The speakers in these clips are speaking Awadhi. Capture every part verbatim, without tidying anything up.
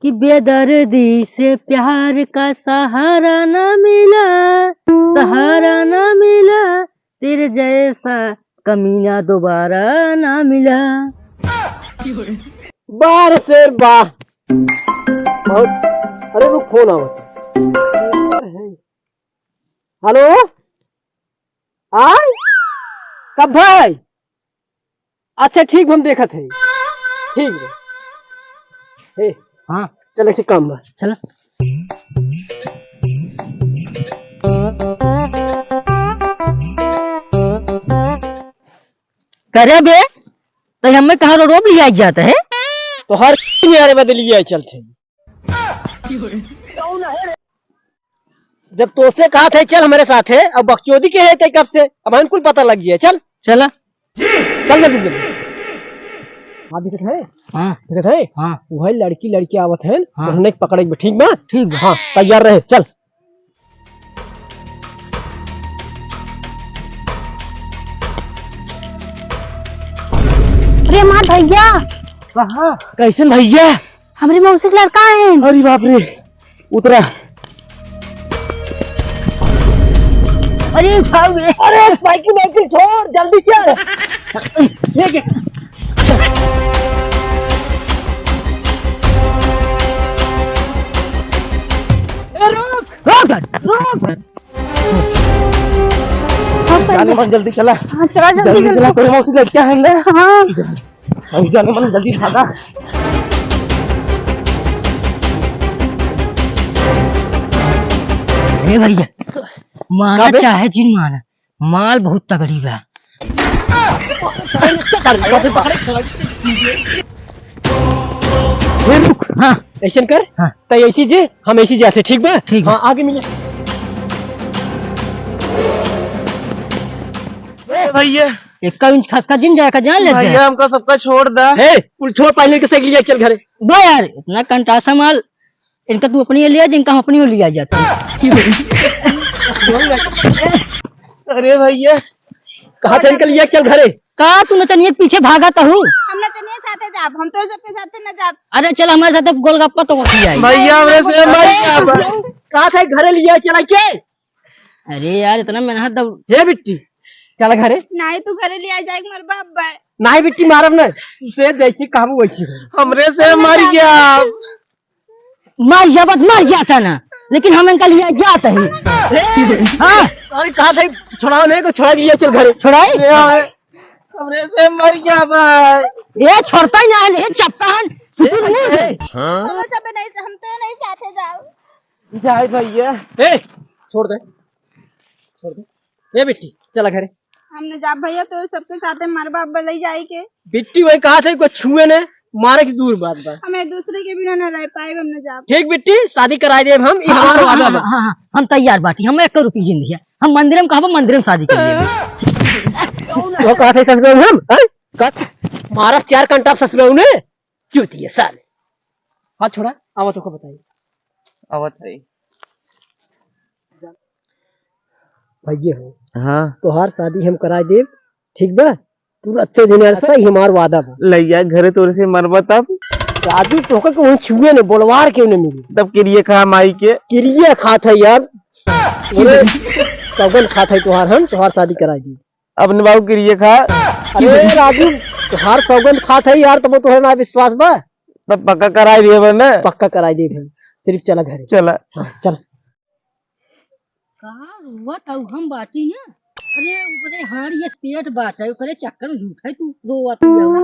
कि बेदर्दी से प्यार का सहारा ना मिला, सहारा ना मिला, तेरे जैसा कमीना दोबारा ना मिला। बार शेर बा। बहुत, अरे रुक, फोन आवत। हेलो, आय? कब भाई? अच्छा ठीक, हम देखत है। ठीक बा। हे, हाँ। चल, एक ठे काम बा। चला। करे बे, तो हमें कहाँ रो-, रोब लिया जाता है? तो हर यारे बदलिए चलते हैं। जब तोसे कहा था चल हमारे साथ है, अब बकचोदी के है ते कब से, अब हमन कुल पता लग गया। चल चला। चल जल्दी जल्दी। हाँ, दिखत है? हाँ। दिखत है? हाँ। वही लड़की लड़की आवत है, हाँ। उन्हें पकड़े के बा, ठीक बा? ठीक बा। हाँ, तैयार रहे, चल। अरे हमार भैया। कहाँ? कैसन भैया? हमरे मौसी के लड़का है। अरे बाप रे, उतरा। अरे भाग रे। अरे साइकिल वाइकिल छोड़, जल्दी चल। ये क्या? ए, रुक। रोक, रोक। हाँ, जाने सर। मन जल्दी चला। हाँ, चला, जल्दी, जल्दी जल्दी। चला, तोरे मौसी लड़का है अंदर। हाँ। अरे जाने मन जल्दी भागा। ए भैया, माना का बे? चाहे जिन माना, माल बहुत तगड़ी बा। ए, रुक। हाँ। ऐसन कर, हाँ। तै ऐसी जे, हम ऐसी जाते, ठीक बा? ठीक बा। हाँ, आगे मिले। ए भैया। एक इंच खसका जिन जाए का जान ले भैया, जाए। हमका सबका छोड़ दा। ए, कुल छोड़, पहले के साइकिल ले चल घरे। बा यार, इतना कंटासा माल, इनका तू अपनी लिया, जिनका हम अपनी लिया जाता है। अरे भैया, कहाँ चल के लिया चल घरे? का तू नचनिया के पीछे भागत हू? हम नचनिया साथे जाब, हम तो सबके साथे न जाब। अरे चल हमारे साथे गोलगप्पा तो खियाई। भैया, हमरे से मत जाब। कहाँ से घरे लिया चला के? अरे यार, इतना मेहनत दब- हे बिट्टी, चल घरे। नहीं, तू घरे लिया जाए, मर बाप बा। नहीं बिट्टी, मारब न। तू से जैसी कहबू वैसी हो। हमरे से मर गया। मर जाबत मर जाता ना, लेकिन हम इनका लिए जात है। हाँ। अरे कहा था, छोड़ाओ नहीं को, छोड़ा लिया चल घरे। छोड़ाई? अरे, हमरे से मर गया भाई। ये छोड़ता ही ना है, ये चपटा है। तू ए, तू ए, ए। हम तो नहीं, हम तो नहीं साथे जाओ। जाए भैया। ए, छोड़ दे, छोड़ दे। ए बिट्टी, चला घरे। हम न जाब भैया, तो सबके साथे मर बाप बलई जाए के। बिट्टी वही कहा थे, कोई छुए ने, मारे की दूर बात बा। हम एक दूसरे के बिना न रह पाए, हम न जाब। ठीक बिट्टी, शादी कराए देब हम, ई हाँ, हमार हाँ, वादा हाँ, बा। हाँ, हाँ, हम तैयार बाटी, हम एक रुपये जिंदगी है, हम मंदिर में कहबो, मंदिर में शादी कर लेबे। वो कहा थे ससुराल हम, हैं? का-, मारा चार कंटा ससुराल ने, चूतिया साले। हाथ छोड़ा, आवा तोका बताई। आवत है। भैया हो। हाँ। तोहार शादी हम कराए देब, ठीक बा? तू अच्छे दिन ऐसा ही हमार वादा बा। लइया घरे तोरे से मरबा तब। राजू तोहका के वहीं छुए ने, बोलवार के ने मिली। तब किरिया खा माई के। किरिया खात है यार। अरे, सौगन खात है तोहार, हम तोहार शादी कराए देब। अपने बाबू किरिया खा। अरे राजू, तोहार सौगंध खात है यार, तब तोहरे ना विश्वास बा। तब पक्का कराई दिए बा ना। पक्का कराई दिए भाई, सिर्फ चला घरे। चला। हाँ, चल। कहाँ रोवत हऊ हम बाटी ना? अरे ऊपरे हार ये पेट बाटे, ओकरे चक्कर में झूठे तू रोवत हऊ।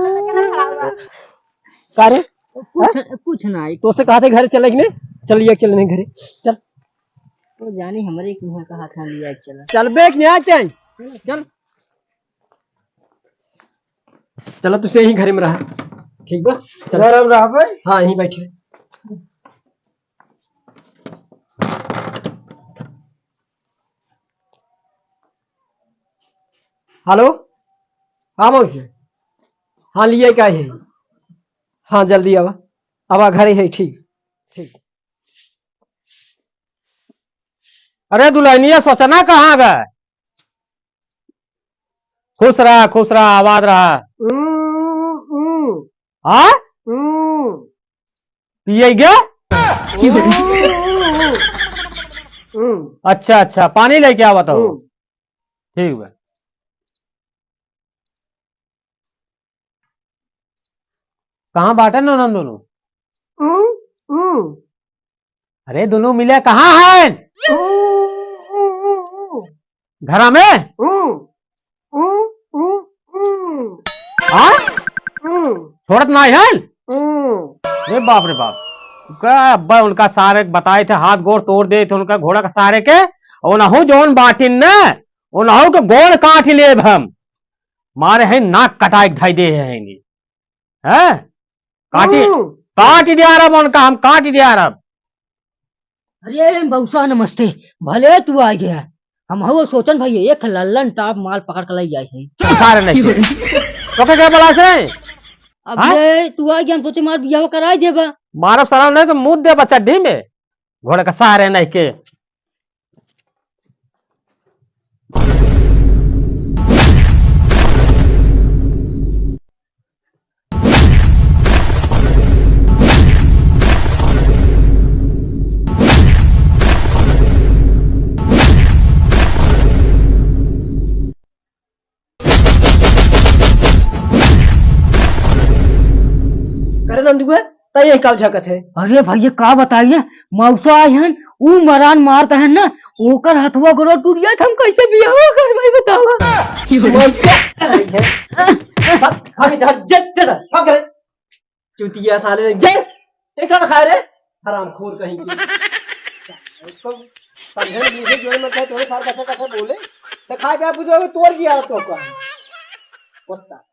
का रे? कुछ, हाँ? कुछ ना आई। तो से कहा थे घरे चले कि नहीं? चल ये चलने घरे, चल। तो जाने हमरे की यहाँ कहा था लिया चला। चल बे, क्या क्या? चल। चलो, तुसे यहीं घरे में रहा। ठीक बा? चल। घर हम रहबे? हाँ, यहीं बैठे। हेलो? हाँ, मौसी। हाँ, लिए का है? हाँ, जल्दी आवा। आवा, घरे है, ठीक। ठीक। अरे दुल्हनिया, सोचना कहाँ गए? खुश रहा, खुश रहा, आबाद रहा। हम्म, हम्म। हाँ? हम्म। पिए गया? हम्म, हम्म, हम्म। अच्छा, अच्छा, पानी लेके आवा तो। हम्म। ठीक बा। कहाँ बाटे ननद दुनू? हम्म, हम्म। अरे, दुनू मिले कहाँ हैं? हम्म, हम्म, हम्म, हम्म। घरा में? हम्म, हम्म, हम्म, हम्म। हाँ? हम्म। छोड़त नाहीं हैं? हम्म। अरे बाप रे बाप। का अब्बा उनका सारे के बताए थे, हाथ गोड़ तोड़ दे थे उनका घोड़ा का सारे के। उनहू जौन बाटिन न, उनहू के गोड़ काट लेब हम। मारे हैं नाक कटाए के धई दे हैं। हैं? काटी, हम्म। काटी दिया रब उनका, हम काटी दिया रब। अरे मौसा नमस्ते, भले तू आ गया। हम हवो सोचन भाई एक लल्लन टाप माल पकड़ के लई जाए हैं। सारे नहीं के। तो क्या बोला से? अब हाँ? ये तू आ गया, हम सोचे मार बियाह कराई देबा। मारब साला नहीं तो मुद देबा चड्ढी में। घोड़े का सारे नहीं के। करे नंदुआ, तई यही काल झकत है। अरे भैया, का बताइए, मौसा आए हैं, ऊ मरान मारता है ना, ओकर हथवा गोड़वा टूट जाए, तो हम कैसे बियाह कर भाई बतावा? मौसा आई है। भाग, भाग, जा, जा, जा, जा, भाग रे। चुतिया साले रे, जा। एक खाए रे, हरामखोर कहीं की। इसको समझे नहीं, मुझे जो मत है, थोड़े सार कैसे, कैसे बोले। तो खाए पे आप बुझोगे, तोड़ दिया तो का। कुत्ता।